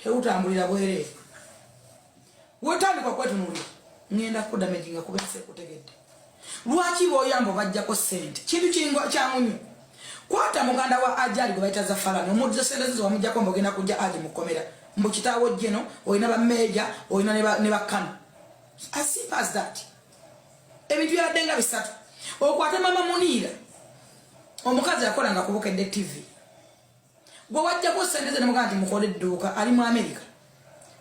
Terutambulira bwereere. Wetandika okwetunuulira ŋŋenda kukudamaginga kuba ensi ekutegedde. Lwaki b'oyamba obaggyako ssente? Kintu kiringa kyangu nnyo. Kwata muganda wa Ajali gwe bayita Zafalani omuddize ssente ze ze wamugyako mbu ogenda kujja Aji mu kkomera mbu kitaawo Jeno olina ba meeja olina ne ba Kano. As simple as that. Ebintu byabadde nga bisatu. Okwate mama Muniira omukazi yakolanga ku Bukedde TV. Gwe wajjako sente ze nemugamba nti mukole edduuka ali mu Amerika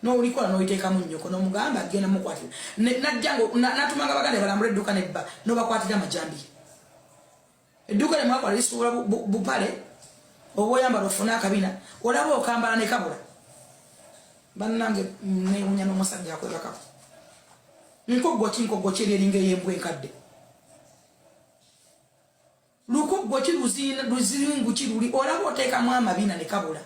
nolikola noliteekamu nnyoko nomugamba agenda mukwatira najja natumanga baganda balambula edduuka nebba nobakwatira amajambiya. Edduuka lyemwakola lisuubula bupale oba oyambala ofune akabina olaba okambala nekabula. Bannange newunya n'omusajja akwebakako. Nkoggo ki nkoggo ki eri eringa ey'embwa enkadde? Lukoggo ki luzingu ki luli olaba oteekamu amabina ne kabula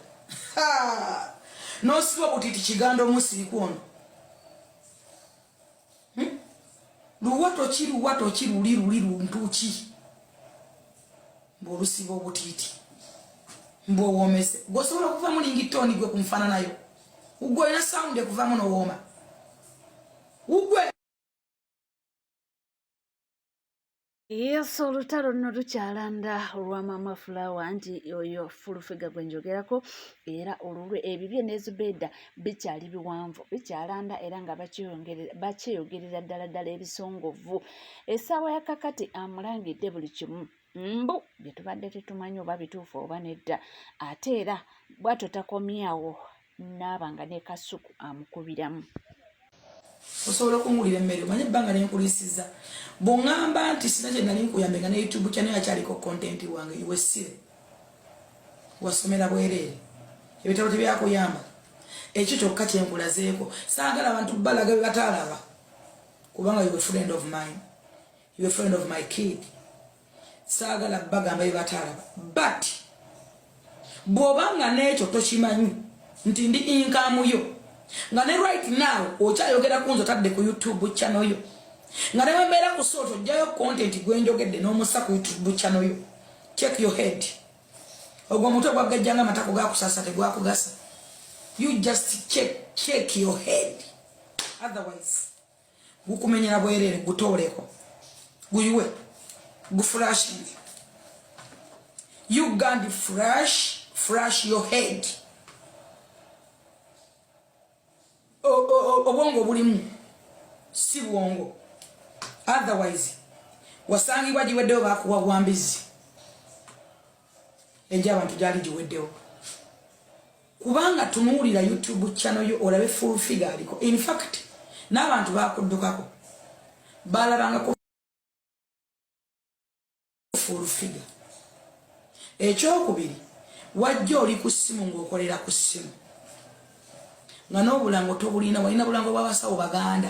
n'osiba obutiiti kiganda omusiriku ono hmm? Luwato ki luwato ki luli luli luntu ki mbu olusiba obutiiti mbu owoomese gwe osobola okuvamu ringtone gwe ku nfaananayo gwe olina sound ekuvamu n'owooma ugwe. Yes, olutalo nno lukyalanda olwa Maama Flower nti oyo Full Figure gwe njogerako era olulwe ebibye ne Zubeda bikyali biwanvu bikyalanda era nga bakyeyogerera ddala ddala ebisongovu. Essaawa ya kakati amulangidde buli kimu mbu bye tubadde tetumanyi oba bituufu oba nedda ate era bw'atyo takomyawo n'aba nga ne Kasuku amukubiramu. Osobola okungulira emmere omanye ebbanga lenkulisiza bw'oŋŋamba nti sina kye nali nkuyambe nga ne YouTube channel yakyaliko content wange iwe sire wasomera bwereere ebitabo tebyakuyamba ekyo kyokka kyenkulazeeko saagala abantu balaga bye bataalaba kubanga you a friend of mine, you a friend of my kid. Saagala bagamba bye bataalaba but bw'oba nga n'ekyo tokimanyi nti ndi income yo nga ne right now okyayogera ku nze otadde ku YouTube channel yo nga ne bwembeera ku sort ojjayo content gwe njogedde n'omusa ku YouTube channel yo, check your head. Ogwo omutwe gwagajjanga amatako gakusasa tegwakugasa. You just check, check your head, otherwise gukumenyera bwereere. Gutooleko guyiwe guflushing. You can't flush, flush your head. Obwongo obulimu si bwongo, otherwise wasangibwa giweddewo bakuwa gwambizi egy'abantu gyali giweddewo kubanga tunuulira YouTube channel yo olabe Full Figure aliko. In fact n'abantu bakuddukako balabangako Full Figure. Ekyokubiri wajja oli ku ssimu ng'okolera ku ssimu nga n'obulango tobulina walina bulango bw'abasawo baganda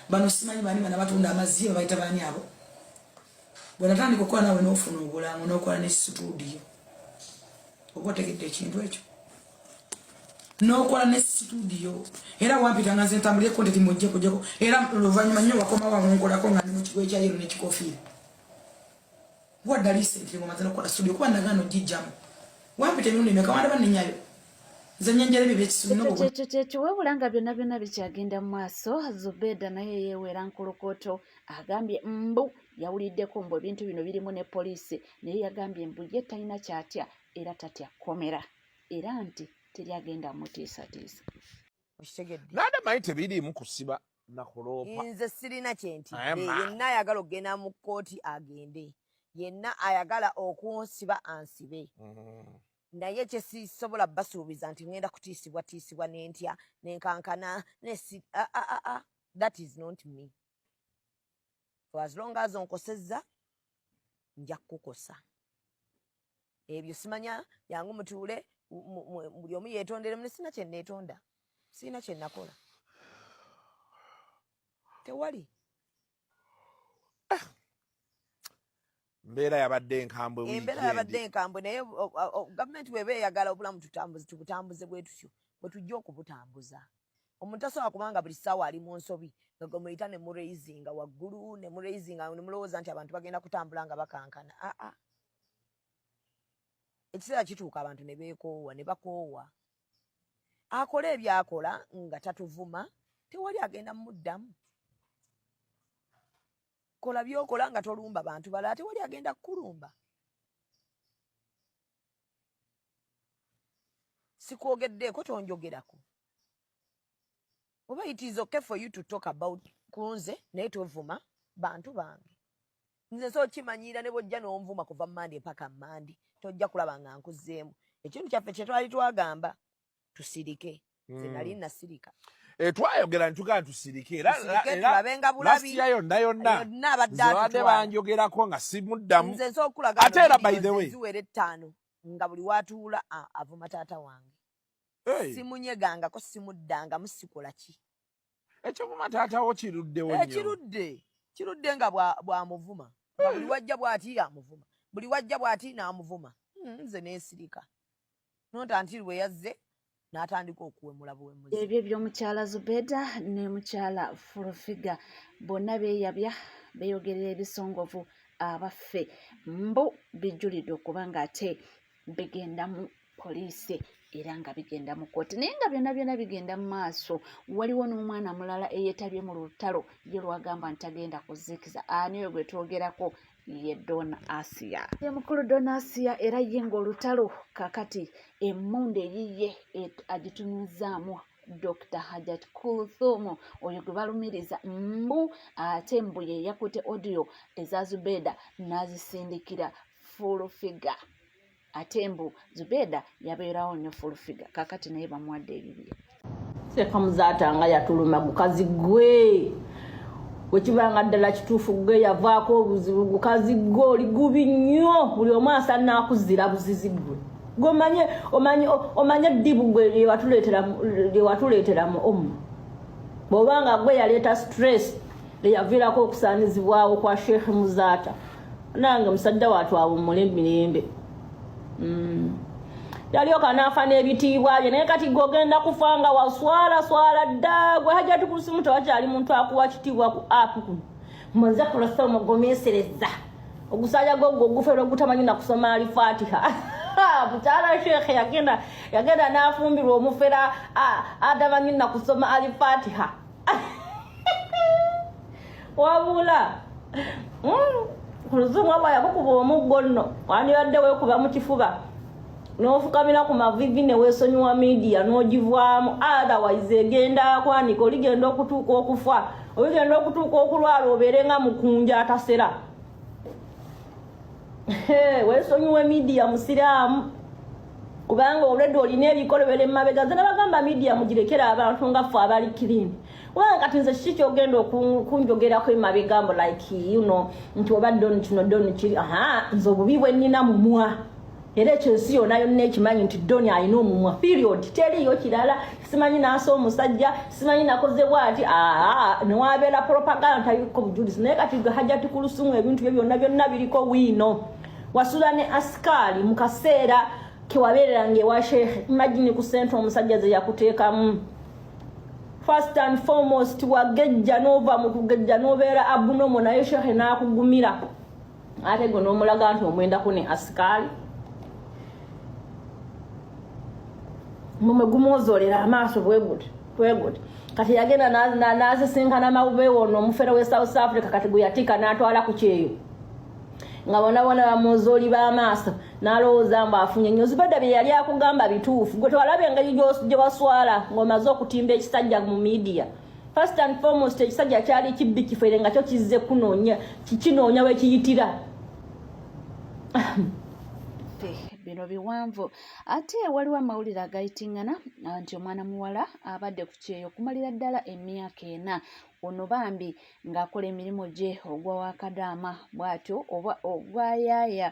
bano simanyi bani bana batunda amazzi babayita bani abo. Bwe natandika okukola naawe n'ofuna obulango n'okola ne situdiyo oba otegedde ekintu ekyo n'okola ne situdiyo era wampita nga nze ntambulire content mujje kujjako era oluvannyuma nnyo wakomawo awo nkolako nga ndi mu kigo ekya yellow n'ekikofiira wadda recently ng'omaze n'okukola studio kuba nagaana ogijjamu wampita emirundi emeka wandaba nnenyayo nze nyenjera ebyo ebyekisimu. Ekyo kyekyo wabula nga byonna byonna bikyagenda mu maaso Zubeda naye yeewera nkolokooto agambye mbu yawuliddeko mbu ebintu bino birimu ne poliisi naye yagambye mbu ye talina kyatya era tatya kkomera era nti teri agenda mutiisatiisa. Okitegedde? Nade manyi tebiriimu kusiba nakuloopa. Nze sirina kyentidde. Ema. Yenna ayagala okugenda mu kkooti agende, yenna ayagala okunsiba ansibe, naye kyesisobola basuubiza nti ngenda kutiisibwa tiisibwa nentya nenkankana nesi ah, ah, ah, ah. That is not me. For as long as onkosezza nja kukukosa. Ebyo simanya yangu mutuule buli omu yeetondere mune. Sina kye neetonda, sirina kye nakola, tewali. Mbeera yabadde enkambwe. Embeera yabadde enkambwe naye gavumenti bweba eyagala obulamu tutambuze tubutambuze bwe tutyo bwe tujja okubutambuza. Omuntu tasobola kubanga buli ssaawa ali mu nsobi nga gwe muyita ne muraisinga waggulu ne muraisinga ne mulowooza nti abantu bagenda kutambula nga bakankana. Aa, ekiseera kituuka abantu ne beekoowa ne bakoowa. Akole ebyakola nga tatuvuma, tewali agenda muddamu. Kola byokola nga tolumba bantu balala, tewali agenda kukulumba. Sikwogeddeeko, tonjogerako. Oba it is okay for you to talk about kunze, naye tovuma bantu bange. Nze so kimanyiira, ne bwojja n'onvuma kuva Mandi mpaka Mandi, tojja kulaba nga nkuzzeemu. Ekintu kyaffe kye twali twagamba tusirike, nze nali nasirika. Eh, twayogera ntugamba tusirike era tulabenga bulabi. Yonna yonna. Yonna abadde Nze banjogerako nga simuddamu. Nze nsobola okulaga Ate era by the way ziwera 5 nga buli watuula avuma taata wange. Simunyegangako, simuddangamu, sikola ki. Ekyovuma taatawo kiruddewo nnyo. Kirudde nga bwamuvuma, nga buli wajja bw'ati amuvuma, buli wajja bw'ati n'amuvuma. Nze neesirika nonta nti lwe yazze n'atandika okuwemula buwemuzi. Ebyo by'omukyala Zubeda ne mukyala Full Figure bonna beeyabya, beeyogerera ebisongovu. Abaffe, mbu bijulidde okuba nga ate bigenda mu poliisi era nga bigenda mu kkooti, naye nga byonna byonna bigenda mu maaso, waliwo n'omwana mulala eyeetabye mu lutalo ye lwagamba nti tagenda kuzikiza. Ani oyo gwe twogerako? Ye Don Asia, ye mukulu Don Asia. Era ye ng'olutalo kakati emmundu eyiye agitunuzzaamu Dr Hajat Kulthum, oyo gwe balumiriza mbu ate mbu ye yakutte audio eza Zubeda n'azisindikira Full Figure, ate mbu Zubeda yabeerawo nnyo Full Figure. Kakati naye bamuwadde ebibye. Seka Muzaata nga yatuluma gukazi gwe, wekibanga ddala kituufu gwe yavaako obuzibu. Gukazi gwe oli gubi nnyo, buli omu asanna akuzira buzizi. Gwe gwe omanye omanye eddibu gwe lyewatuleetera mu umma. Bw'obanga gwe yaleeta stress eyaviirako okusaanizibwawo kwa Sheekh Muzaata, nange musajja waatu awummule emirembe. Yalyoka n'afa n'ebitiibwa bye, naye kati gwe ogenda kufa nga waswala swala dda. Gwe Hajati Kulusimu, tewakyali muntu akuwa kitiibwa ku app kuno. Muze kulasa omugumiisiriza ogusajja gwo gwo ogufera ogutamanyi nakusoma Alifatiha. Mukyala Sheekhe yagenda n'afumbirwa omufera atamanyi nakusoma Alifatiha. Wabula ku luzungu aba yakukuba omuggo nno, wandibadde weekuba mu kifuba n'ofukamira ku mavivi ne weesonyiwa media n'ogivaamu. Otherwise egenda kwanika, oligenda okutuuka okufa, oligenda okutuuka okulwala, obeere nga mukunja atasera. Weesonyiwe media, musiraamu, kubanga olwedde olina ebikolobero emabega. Nze nabagamba, media mugirekere abantu nga ffe abali clean, kubanga kati nze kiki kyogenda okunjogerako emabega mbu like nti oba Don kino, Don kiri? Aha, nze obubi bwe nnina mumwa, era ekyo ensi yonna yonna ekimanyi nti Doni alina omumwa, period. Teriiyo kirala. Simanyi naasa omusajja, simanyi nakoze bwati, aa newabeera propaganda taliko bujulizi. Naye kati gwe Hajati Kulusumu, ebintu bye byonna byonna biriko wiino. Wasula ne asikaali mu kaseera kewabeereranga ewa Sheekhe. Imagine ku sente omusajja ze yakuteekamu. First and foremost, wagejja n'ova mu kugejja n'obeera abnormal, naye Sheekhe n'akugumira, ate gwe n'omulaga nti omwendako ne asikaali. Mumwe gumwozolera amaaso bweguti bweguti. Kati yagenda n'asisinkana mawube ono omufere we South Africa, kati gwe yatika n'atwala ku kyeyo nga bona bona bamwozooli b'amaaso, n'alowooza mbu afunye nnyo. Zubeda, bye yali akugamba bituufu. Gwe tewalaba engeri gye waswala ng'omaze okutimba ekisajja mu media? First and foremost, ekisajja kyali kibbi kifere nga kyo kizze kunoonya, kikinoonya wekiyitira. Bino biwanvu. Ate waliwo amawulire agayitiŋŋana nti omwana muwala abadde ku kyeyo okumalira ddala emyaka 4. Ono bambi ng'akola emirimu gye ogwa wakadaama bw'atyo oba ogwayaaya,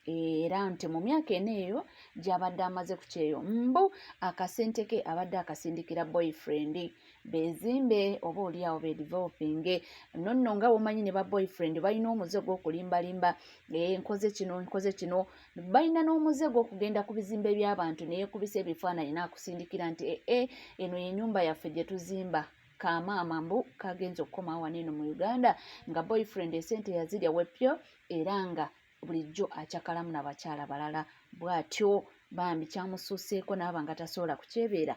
era nti mu myaka 4 eyo gy'abadde amaze ku kyeyo, mbu akasente ke abadde akasindikira boyfriend bezimbe oba oli awo bedevelopinge. Nonno nga womanyi ne ba boyfriend balina omuze gw'okulimbalimba, nkoze kino, nkoze kino. Balina n'omuze gw'okugenda ku bizimbe by'abantu neyekubisa ebifaananyi n'akusindikira nti ee, eno y'ennyumba yaffe gye tuzimba. Kamaama mbu kagenza okukomawo wano eno mu Uganda nga boyfriend esente yazirya wepyo, era nga bulijjo akyakalamu nabakyala balala bw'atyo. Bambi kyamusuuseeko n'aba nga tasobola kukyebeera.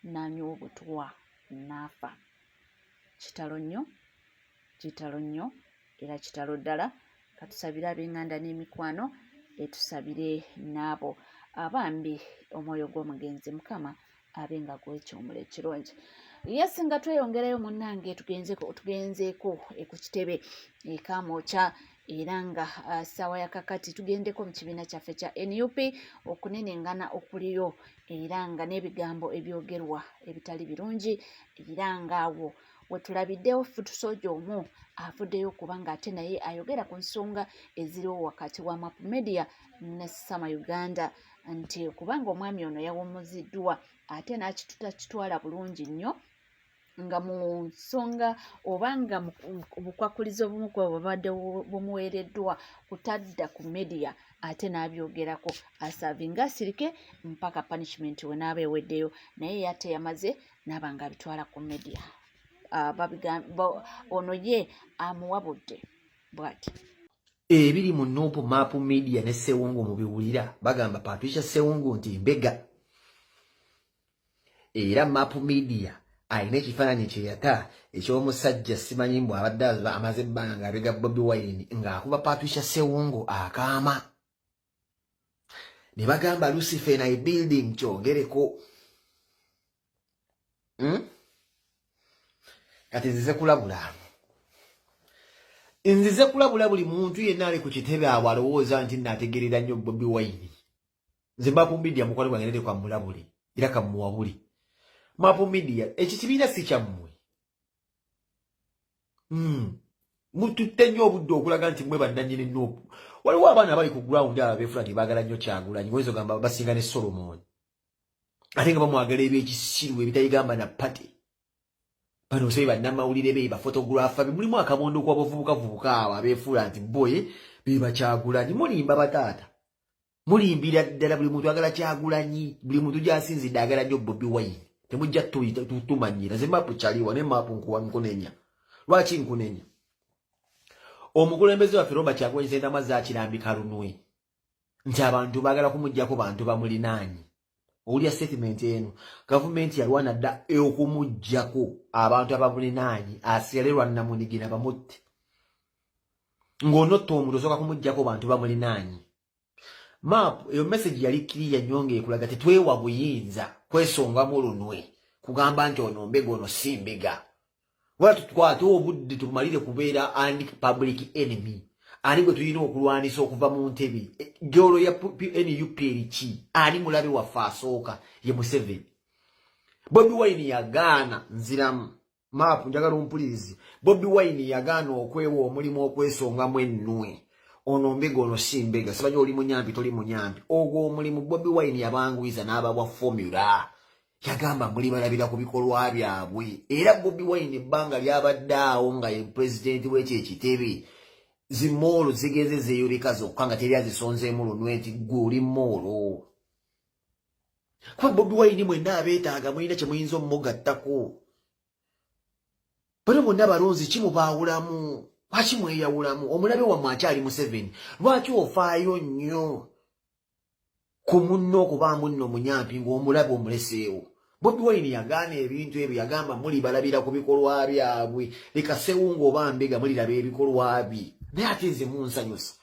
n'anywa obutwa n'afa. Kitalo nnyo, kitalo nnyo era kitalo ddala. Katusabire ab'enganda n'emikwano, etusabire n'abo abambi omwoyo gw'omugenzi Mukama abe nga gwekyomula ekirungi. Yes, nga tweyongerayo munnange, tugenzeeko ku kitebe ekamwokya era nga ssaawa ya kakati tugendeko mu kibiina kyaffe kya NUP okunenengana okuliyo era nga n'ebigambo ebyogerwa ebitali birungi, era ng'awo wetulabiddewo futusoja omu avuddeyo okuba ng'ate naye ayogera ku nsonga eziriwo wakati wa Map Media ne Sama Uganda, nti kubanga omwami ono yawummuziddwa ate n'akitakitwala bulungi nnyo nga mu nsonga oba nga bukwakulizo obumu ku bubadde bumuweereddwa kutadda ku media ate n'abyogerako, asavinga asirike mpaka punishment we n'aba eweddeyo, naye yate yamaze n'aba nga abitwala ku media. Ono ye amuwabudde bw'ati. Ebiri mu NUP, Map Media ne Sewungu mubiwulira, bagamba Patricia Sewungu nti mbega, era Map Media alina ekifaananyi kye yata eky'omusajja, simanyi mbu abadde amaze ebbanga ng'abega Bobi Wine, ng'akuba Patricia Sewungu akaama, ne bagamba Lucifer in building kyogereko. Kati nzize kulabula buli muntu yenna ali ku kitebe awo alowooza nti naategerera nnyo Bobi Wine. Nze Map Media mukwano gwange nere kwamulabule era kamuwabule. Map Media, ekyo kibiina si kyammwe. Mututte nnyo obudde okulaga nti mmwe bannannyini NUP. Waliwo abaana abali ku ground abo abeefula nti baagala nnyo Kyagulanyi, oyinza ogamba basinga ne Solomon, ate nga bamwagala ebyekisiru ebitayigamba na pate. Bano osabe bannamawulire be baphotographer be mulimu akabondo kw'abavubukavubuka abo abeefuula nti boye be bakyagulanyi. Mulimba bataata, mulimbira ddala. Buli muntu agala Kyagulanyi, buli muntu gy'asinzidde agala nnyo Bobi Wine. Temujja tumanyira. Nze Mapu kyaliwa ne Mapu nkuwa nkunenya. Lwaki nkunenya? Omukulembeze waffe Robert Kyagulanyi Ssentamu azze akirambika lunwe nti abantu baagala kumugjako bantu bamulinaanyi. Owulira statement eno? Gavumenti yalwana dda okumuggyako abantu abamulinaanyi, asigale lwannamunigina bamutte. Ng'onotta omuntu osooka kumuggyako bantu bamulinaanyi. Map, eyo message yali clear nnyo ng'ekulaga tetwewa buyinza kwesongamu lunwe kugamba nti ono mbega, ono si mbega. Wala tukwate obudde tumalire kubeera ani public enemy, ani gwe tulina okulwanisa okuva mu ntebe. Goal ya NUP eriki? Ani mulabe waffe asooka? Ye Museveni. Bobi Wine yagaana, nziramu Maapu, njagala ompulirizi, Bobi Wine yagaana okwewa omulimu okwesongamu ennwe, ono mbega, ono si mbega, simanyi oli munyampi, toli munyampi. Ogwo omulimu Bobi Wine yabanguyiza n'abawa formula, yagamba muli balabira ku bikolwa byabwe. Era Bobi Wine ebbanga lyabadde awo nga ye pulezidenti w'ekyo ekitebe, zimoolo zigenze zeeyoleka zokka nga teri azisonzeemu lunwe nti gwe oli moolo. Kuba Bobi Wine mwenna abeetaaga, mulina kye muyinza omugattako. Bano bonna balonzi, kimubaawulamu? Lwaki mweyawulamu? Omulabe wammwe akyali Museveni. Lwaki ofaayo nnyo ku munno okubaamu nno munyampi ng'omulabe omuleseewo? Bobi Wine yagaana ebintu ebyo, yagamba muli balabira ku bikolwa byabwe. Leka Sewungu oba mbega, muliraba ebikolwa bye. Naye ate nze munsanyusa.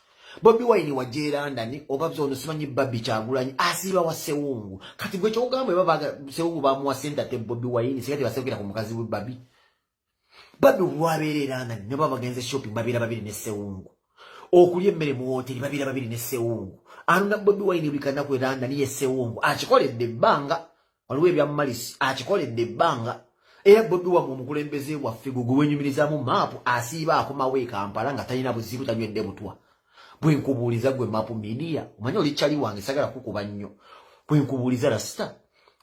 Bobi Wine wajja e London oba ono simanyi Babbi Kyagulanyi asiiba wa Sewungu. Kati gwe kyogamba eba Sewungu bamuwa sente, ate Bobi Wine singa tebasewukira ku mukazi we Babi. Babi olwabeera e London ne baba bagenze shopping, babeera babiri ne Sewungu. Okulya emmere mu wooteri babeera babiri ne Sewungu. Anona Bobi Wine buli kanaku e London ye Sewungu akikoledde ebbanga. Waliwo ebya Malisi akikoledde ebbanga. Era Bobi wammwe omukulembeze waffe gwe gwewenyumirizaamu Maapu asiiba akomawo e Kampala nga talina buzibu, tanywedde butwa. Bwe nkubuuliza gwe Maapu Media, omanyi oli kyali wange, sagala kukuba nnyo. Bwe nkubuuliza rasita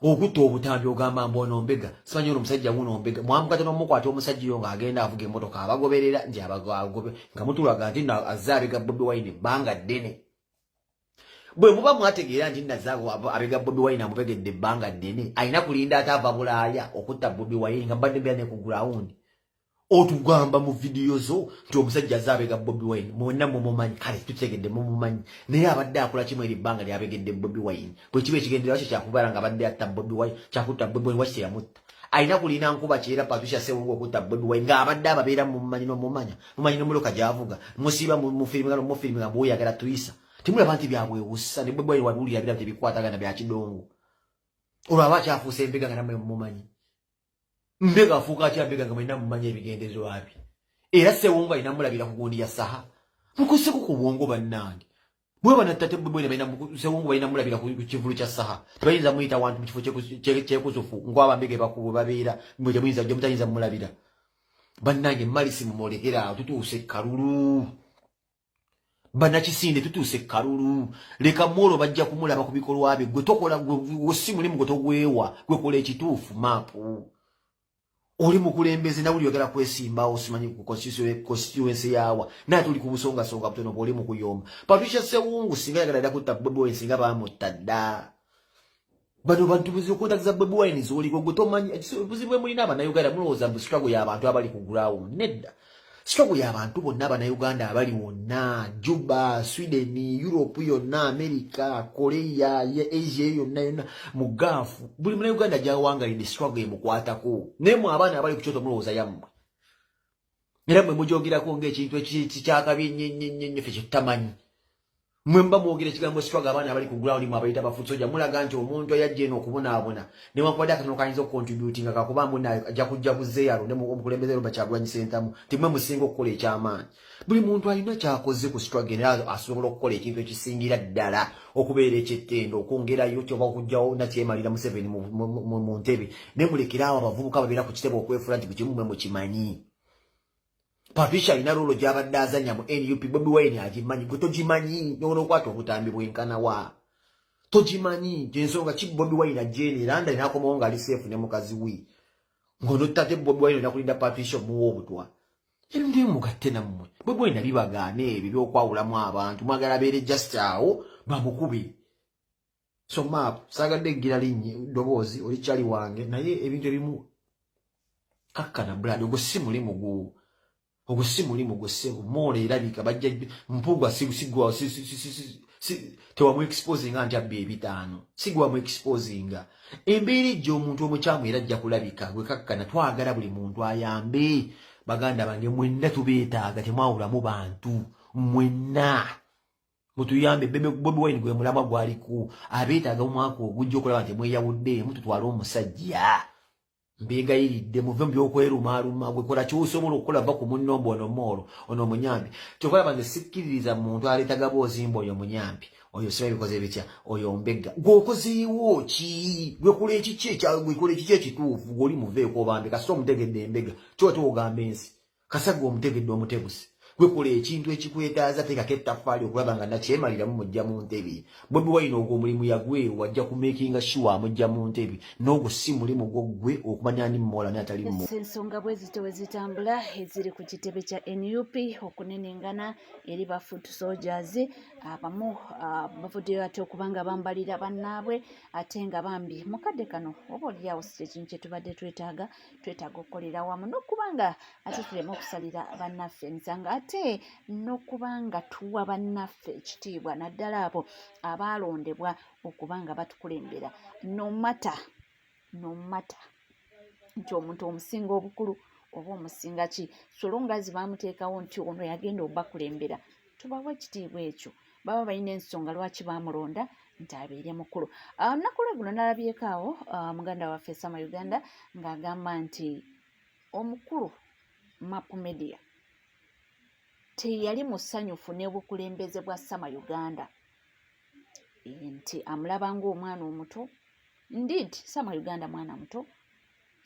okutta obutambi ogamba mbu ono mbega, simanyi ono omusajja wuno mbega. Mwamukata n'omukwata omusajja oyo ng'agenda avuga emmotoka abagoberera nti abagobe nga mutulaga nti nno azze abega Bobi Wine ebbanga ddene. Bwe muba mwategeera nti nazaago abega Bobi Wine amubegedde ebbanga ddene, alina kulinda ate ava Bulaaya okutta Bobi Wine nga mbadde mbeera ne ku ground. Otugamba mu vidiyo zo nti omusajja azze abega Bobi Wine, mwenna mumumanyi, kale tutegedde mumumanyi, naye abadde akola kimu eri ebbanga lyabegedde Bobi Wine. Bwe kiba ekigendererwa kye kyakubeera nga abadde atta Bobi Wine, kyakutta Bobi Wine, waki teyamutta? Alina kulina nkuba kyera Patricia Sewungu okutta Bobi Wine ng'abadde ababeera mumumanyi n'omumanya, mumanyi n'omuloka gy'avuga, musiiba mufiriminga n'omufiriminga mbuuyagala tuyisa. Temulaba nti byabwewussa ne Bobi Wine wabiwulira biraba tebikwatagana bya kidongo. Olwo aba akyafuusa embega nga nammwe mumumanyi. Mbega afuuka atya mbega nga mwena mumanyi ebigendererwa bye? Era Sewungu alina mulabira ku gundi ya saha. Mukuseko ku bwongo bannange. Bwe banattate Bobi Wine balina Sewungu balina mulabira ku kivulu kya saha. Tebayinza muyita wantu mu kifo kyekuzufu ngwaba mbega ebakubu babeera mwe temuyinza gye mutayinza mulabira. Bannange malisi mumolekera awo tutuuse kalulu. Banakisinde tutuuse kalulu. Leka mwolo bajja kumulaba ku bikolwa bye. Gwe tokola gwe si mulimu gwe togwewa. Gwe kola ekituufu maapu. Oli mukulembeze na buli oyagala kwesimbawo simanyi ku constituency yawa. Naye tuli ku busongasonga butono bw'oli mu kuyomba. Patricia Sewungu singa yagala dda kutta Bobi Wine singa baamutta dda. Bano bantu buzibu kontakiti za Bobi Wine z'oliko gwe tomanyi. Obuzibu bwe mulina Abannayuganda mulowooza mbu struggle y'abantu abali ku ground. Nedda. Struggle y'abantu bonna Abannayuganda abali wonna, Juba, Sweden, Europe yonna, America, Korea, Asia yonna yonna, mu Gulf. Buli Munnayuganda gy'awangalidde struggle emukwatako. Naye mwe abaana abali ku kyoto mulowooza yammwe. Era mwe mugyogerako ng'ekintu ekikyakabi ennyo ennyo ennyo ennyo ffe kye tutamanyi. Mwe muba mwogera ekigambo struggle abaana abali ku ground mwe abayita ba foot soldier mulaga nti omuntu eyajja eno okubonaabona newankubadde akatono kayinza okucontributinga kakuba mbu ajja kujja buzeeyo alonde omukulembeze Robert Kyagulanyi Ssentamu nti mwe musinga okukola eky'amaanyi. Buli muntu alina ky'akoze ku struggle era asobola okukola ekintu ekisingira ddala okubeera ekyettendo okwongerayo kyoba okuggyawo nakyemalira Museveni mu ntebe. Naye mulekere awo abavubuka babeera ku kitebe okwefuula nti buli kimu mwe mukimanyi. Patricia alina rolo gy'abadde azannya mu NUP, Bobi Wine agimanyi, gwe togimanyi, n'okwata obutambi bwenkana wa. Togimanyi, ensonga ki Bobi Wine ajja eno era ndali n'akomawo ng'ali seefu ne mukazi we. Ng'ono tate Bobi Wine olina kulinda Patricia omuwa obutwa. Ebintu ebimu mugatte nammwe. Bobi Wine bibagaana ebyo by'okwawulamu abantu, mwagala abeere just awo bamukube. So map, saagadde eggira linnye ddoboozi oli kyali wange, naye ebintu ebimu kakkana blood, ogwo si mulimu gwo. Ogwo si mulimu gwo ssebo. Moolo erabika bajja Mpuuga sigwa tewamu exposinga nti abba ebitaano. Sigwa mu exposinga. Embeera ejja omuntu omukyamu era ajja kulabika gwe kakkana. Twagala buli muntu ayambe. Baganda bange mwenna tubeetaaga, temwawulamu bantu. Mwenna mutuyambe. Bebe Bobi Wine gwe mulamwa gwaliko abeetaaga mu mwaka ogujja okulaba nti mweyawuddeemu tutwale omusajja. Mbeegayiridde muve mu by'okwerumaaluma. Gwe kola ky'osobola okukola, va ku munno mbu ono moolo ono omunyampi. Kyokka olaba nze sikkiririza muntu aleeta gaboozi mbu oyo munyampi, oyo siba bikoze bitya, oyo mbegga. Gwe okozeewo ki? Gwe kola ekiki gwe kola ekiki ekituufu. Gwe oli muveeko obambe kasita omutegedde embega kyoba tewogamba ensi kasa gwe omutegedde omutebusi. Gwe kola ekintu ekikwetaaza, teekako ettaffaali okulaba nga nakyemaliramu mujja mu ntebe. Bobi Wine ogwo omulimu yagweewa, ajja ku makinga sure amujja mu ntebe. N'ogwo si mulimu gwo ggwe okumanya ani mmola ani atali mmola. Ensonga bwe zityo bwe zitambula eziri ku kitebe kya NUP okunenengana eri ba foot soldiers abamu bavuddeyo ate okuba nga bambalira bannaabwe ate nga bambi mukadde kano oba oliawo si kyekintu kye tubadde twetaaga. Twetaaga okukolera wamu n'okuba nga ate tuleme okusalira bannaffe emisango ate n'okuba nga tuwa bannaffe ekitiibwa naddala abo abaalondebwa okuba nga batukulembera. No matter nti omuntu omusinga obukulu oba omusinga ki, so long as baamuteekawo nti ono yagenda obakulembera, tubawe ekitiibwa ekyo. Baba balina ensonga lwaki baamulonda nti abeere mukulu. Olunaku lweggulo nalabyeko awo muganda waffe Sama Uganda ng'agamba nti omukulu Map Media teyali musanyufu n'obukulembeze bwa Sama Uganda, nti amulaba ng'omwana omuto. Indeed, Sama Uganda mwana muto,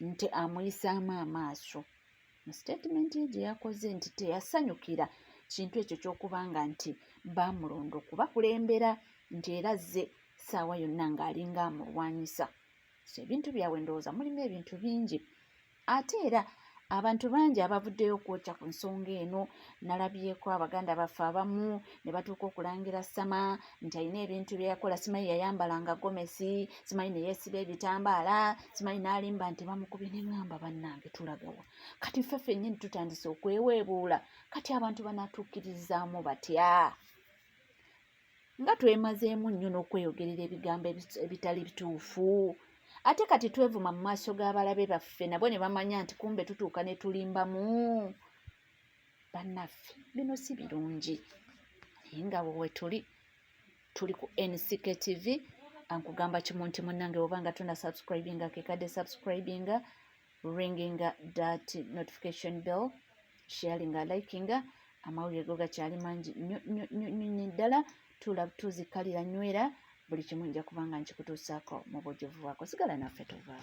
nti amuyisaamu amaaso. Mu statement ye gye yakoze nti teyasanyukira kintu ekyo ky'okubanga nti baamulonda okubakulembera, nti era azze ssaawa yonna ng'alinga amulwanyisa. So ebintu byabwe ndowooza mulimu ebintu bingi. Ate era Abantu bangi abavuddeyo okwokya ku nsonga eno. Nalabyeko abaganda baffe abamu ne batuuka okulangira Sama nti alina ebintu bye yakola, simanyi yayambalanga gomesi, simanyi ne yeesiba ebitambaala, simanyi n'alimba nti bamukubye. Ne ŋŋamba bannange tulagawa? Kati ffe ffennyini tutandise okweweebuula, kati abantu banaatuukkirizaamu batya? Nga twemazeemu nnyo n'okweyogerera ebigambo ebitali bituufu, ate kati twevuma mu maaso g'abalabe baffe nabo ne bamanya nti kumbe tutuuka ne tulimbamu bannaffe. Bino si birungi, naye nga bwe tuli tuli ku NCK TV. Ankugamba kimu nti munnange, bw'oba nga tona subscribinga, kekadde subscribinga, ringinga that notification bell, sharinga, likinga. Amawulire go gakyali mangi nnyo nnyo nnyo nnyo ddala. Tuula tuzikalira, nywera buli kimu, nja kubanga nkikutuusaako mu bujjuvu bwako. Sigala naffe, tuvaawo.